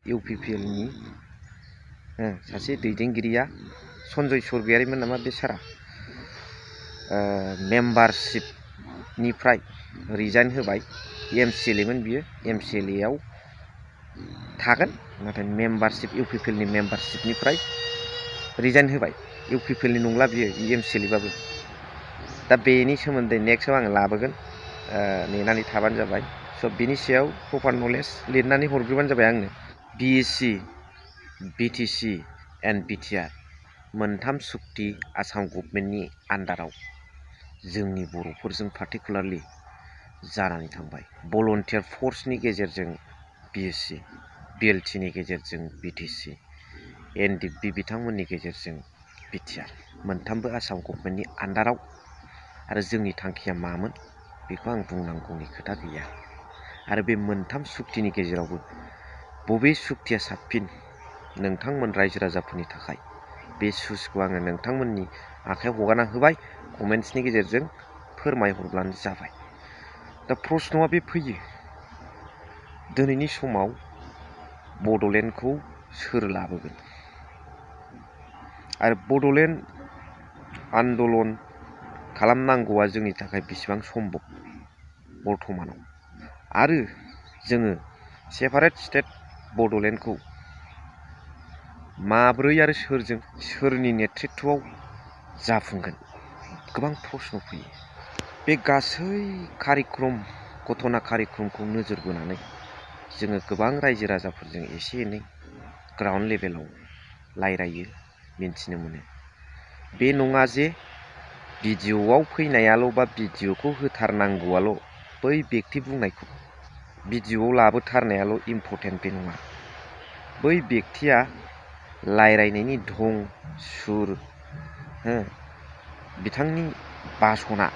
इउपिपिएलनि सासे दैदेनगिरिया सन्जय सर्गियारिमोन नामा बे सारा मेम्बारशिपनिफ्राय रिजाइन होबाय। एमसिएलएमोन बियो, एमसिएलएआव थागोन नाथाय मेम्बारशिप इउपिपिएलनि मेम्बारशिपनिफ्राय रिजाइन होबाय। इउपिपिएलनि नंला बियो, एमसिएलएबाबो। दा बेनि सोमोन्दै नेक्स्टआव आङो लाबोगोन, नेनानै थाबानो जाबाय। स' बिनि सायाव प्रपार नलेज लिरनानै हरग्रोबानो जाबाय आंनो। बिएससि, बिटिसि एन्ड बिटिआर मोनथाम सुक्ति आसाम गभर्नमेन्टनि आन्डाराव जोंनि बर'फोरजों पार्टिकुलारलि जानानै थांबाय। भलन्टियार फर्सनि गेजेरजों बिएससि, बिएलटिनि गेजेरजों बिटिसि, एनडिएफबि बिथांमोननि गेजेरजों बिटिआर मोनथामबो आसाम गभर्नमेन्टनि आन्डाराव। आरो जोंनि थांखिया मामोन बेखौ आं बुंनांगौनि खोथा गैया। आरो बे मोनथाम सुक्तिनि गेजेरावबो बबे सुक्तिया साबसिन नोंथांमोन रायजो राजाफोरनि थाखाय, बे सुइचखौ आङो नोंथांमोननि आखायाव हगारना होबाय। कमेन्ट्सनि गेजेरजों फोरमायहरब्लानो जाबाय। दा प्रश्नआ बे फैयो, दिनैनि समाव बड'लेण्डखौ सोर लाबोगोन? आरो बड'लेण्ड आन्दलन खालामनांगौआ जोंनि थाखाय बेसेबां सम्भब बर्थमानाव? आरो जोङो सेपारेट स्टेट बड'लेण्डखौ माब्रै आरो सोरजों, सोरनि नेतृत्वआव जाफुंगोन? गोबां प्रश्न फैयो। बे गासै कारिक्रम, घटना कारिक्रमखौ नोजोर बोनानै जोङो गोबां रायजो राजाफोरजों एसे एनै ग्राउन्ड लेभेलाव रायलायो, मिन्थिनो मोनो। बे नङा जे भिडिअ'आव फैनायाल' बा भिडिअ'खौ होथारनांगौआल', बै बेक्ति बुंनायखौ भिडिअ'आव लाबोथारनायाल' इम्परटेन्ट बे नङा। बै बेक्तिया रायलायनायनि धं, सुर, बिथांनि भाषणआ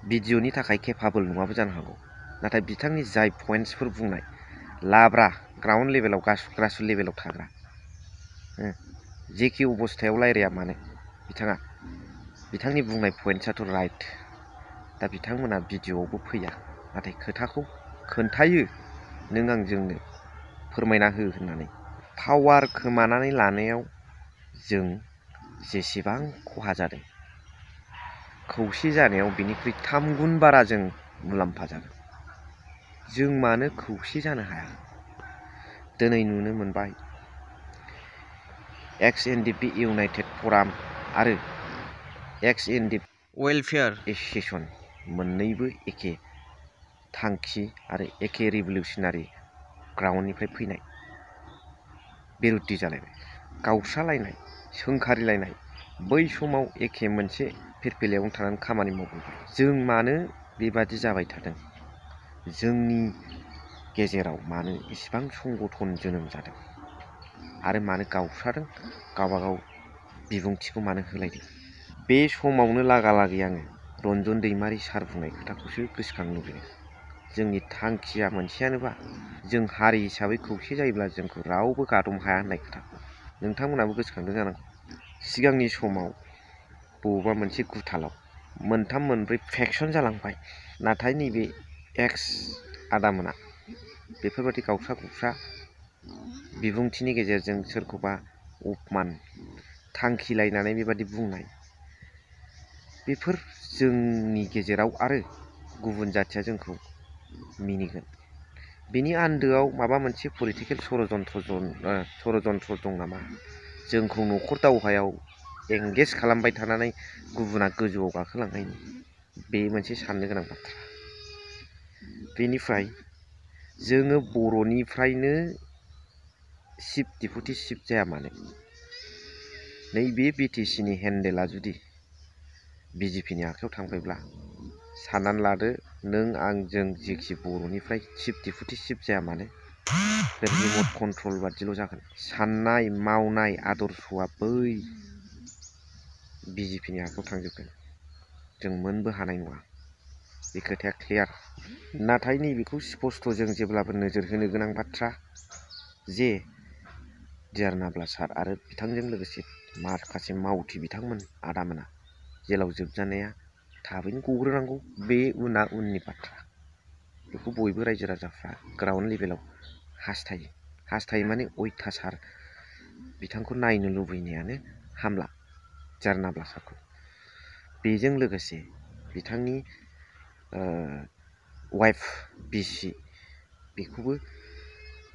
भिडिअ'नि थाखाय केपाबल नङाबो जानो हागौ। नाथाय बिथांनि जाय पइन्ट्सफोर बुंनाय, लाब्रा ग्राउन्ड लेभेलाव, ग्रासरुट लेभेलाव थाग्रा, जेखि अबस्थायाव रायलाया मानो बिथांनि बुंनाय पइन्ट्सआथ' राइट। दा बिथांमोना भिडिअ'आवबो फैया, नाथाय खोथाखौ खोन्थायो, नों आंजोंनो फोरमायना हो होननानै। पावार खोमानानै लानायाव जों जेसेबां खहा जादों, खौसे जानायाव बिनिख्रुइ 3 गुन बारा जों मुलाम्फा जागोन। जों मानो खौसे जानो हाया? दिनै नुनो मोनबाय एक्स एनडिएफबि इउनाइटेड फराम आरो एक्स एनडिएफबि वेलफेयार एस'सिएशन मोननैबो एखे थांखि आरो एखे रिभलिउसनारि ग्राउन्डनिफ्राय फैनाय, बिरुद्धि जालायबाय, गावस्रालायनाय, सोंखारिलायनाय। बै समाव एखे मोनसे फिरफिलायावनो थानानै खामानि मावबोबाय। जों मानो बेबादि जाबाय थादों? जोंनि गेजेराव मानो इसिबां संगठन जोनोम जादों? आरो मानो गावस्रादों? गावबागाव बिबुंथिखौ मानो होलायदों? बे समावनो लागालागि आङो रन्जन दैमारि सार बुंनाय खोथाखौसो गोसोखांनो लुबैदों। जोंनि थांखिया मोनसेयानोबा, जों हारि हिसाबै खौसे जायोब्ला जोंखौ रावबो गादबनो हाया होननाय खोथाखौ नोंथांमोनाबो गोसोखांदों जानांगौ। सिगांनि समाव बबेबा मोनसे गुथालाव 3, 4 फेक्सन जालांबाय। नाथाय नैबे एक्स आदामोना बेफोरबायदि गावस्रा गुबस्रा बिबुंथिनि गेजेरजों सोरखौबा अपमान, थांखिलायनानै बेबादि बुंनाय, बेफोर जोंनि गेजेराव आरो गुबुन जाथिया जोंखौ मिनिगोन। बेनि आन्दोआव माबा मोनसे पलिटिकेल षड़यन्त्र दं नामा? जोंखौ न'खर दावहायाव एंगेज खालामबाय थानानै गुबुना गोजौआव गाखोलांनायनि, बे मोनसे साननो गोनां बाथ्रा। बेनिफ्राय जोङो बर'निफ्रायनो चिफ डेपुटि चिफ जाया मानो, नैबे बिटिसिनि हेन्डेला जुदि बिजेपिनि आखायाव थांबायब्ला साननानै लादो, नों आंजों जेखि बर'निफ्राय चिफ डेपुटि चिफ जाया मानो, बे रिमट कन्ट्रल बादिल' जागोन। साननाय, मावनाय, आदर्शआ बै बिजेपिनि आखायाव थांजोबगोन। जों मोनबो हानाय नङा। बे खोथाया क्लियार। नाथाय नैबेखौ स्पस्ट' जों जेब्लाबो नोजोर होनो गोनां बाथ्रा जे डिआर नाब्ला सार आरो बिथांजों लोगोसे माखासे मावथि बिथांमोन आदामोना जेलाव जोबजानाया थाबैनो गग्रोनांगौ। बे उननि बाथ्रा। बेखौ बयबो रायजो राजाफ्रा ग्राउन्ड लेभेलाव हास्थायो माने अयथासार बिथांखौ नायनो लुबैनायानो हामला जारनाब्ला सारखौ। बेजों लोगोसे बिथांनि वाइफ बिसि बेखौबो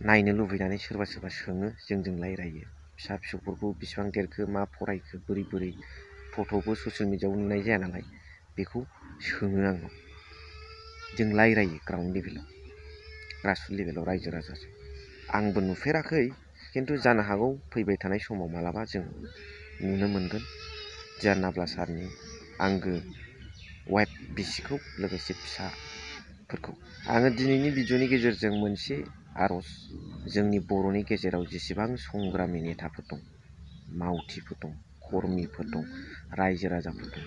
नायनो लुबैनानै सोरबा सोङो, जोंजों रायलायो। फिसा फिसौफोरखौ बेसेबां देरखो, मा फरायखो, बोरै फट'बो ससियेल मिडियाआव नुनाय जाया नालाय बेखौ सोङो आंनाव। जों रायलायो ग्राउन्ड लेभेलाव, ग्रासरुट लेभेलाव रायजो राजाजों। आंबो नुफेराखै, खिन्थु जानो हागौ फैबाय थानाय समाव मालाबा जों नुनो मोनगोन जारनाब्ला सारनि आंगो वाइफ बिसिखौ लोगोसे फिसाफोरखौ। आङो दिनैनि भिडिअ'नि गेजेरजों मोनसे आर'ज, जोंनि बर'नि गेजेराव जेसेबां संग्रामि नेताफोर दं, मावथिफोर दं, कर्मिफोर दं, रायजो राजाफोर दं,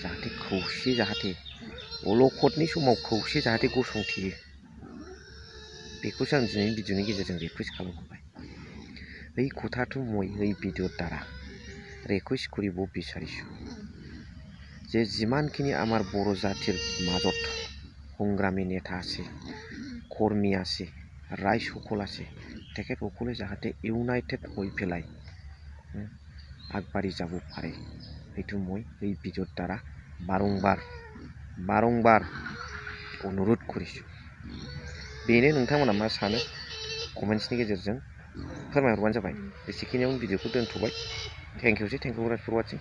जाहाथे खौसे, जाहाथे अलखदनि समाव खौसे जाहाथे गसंथेयो, बेखौसो आं दिनैनि भिडिअ'नि गेजेरजों रिकुवेस्ट खालामहरबाय। এই কথাটো মই এই ভিডিঅ'ৰ দ্বাৰা ৰিকুৱেষ্ট কৰিব বিচাৰিছোঁ যে যিমানখিনি আমাৰ বৰ জাতিৰ মাজত সংগ্ৰামী নেতা আছে, কৰ্মী আছে, ৰাইজসকল আছে, তেখেতসকলে যাতে ইউনাইটেড হৈ পেলাই আগবাঢ়ি যাব পাৰে, সেইটো মই এই ভিডিঅ'ৰ দ্বাৰা বাৰংবাৰ অনুৰোধ কৰিছোঁ। बेनो नोंथांमोना मा सानो कमेन्ट्सनि गेजेरजों फोरमायहरबानो जाबाय। एसेखिनियावनो भिडिअ'खौ दोनथ'बाय। Thank you for वाचिं।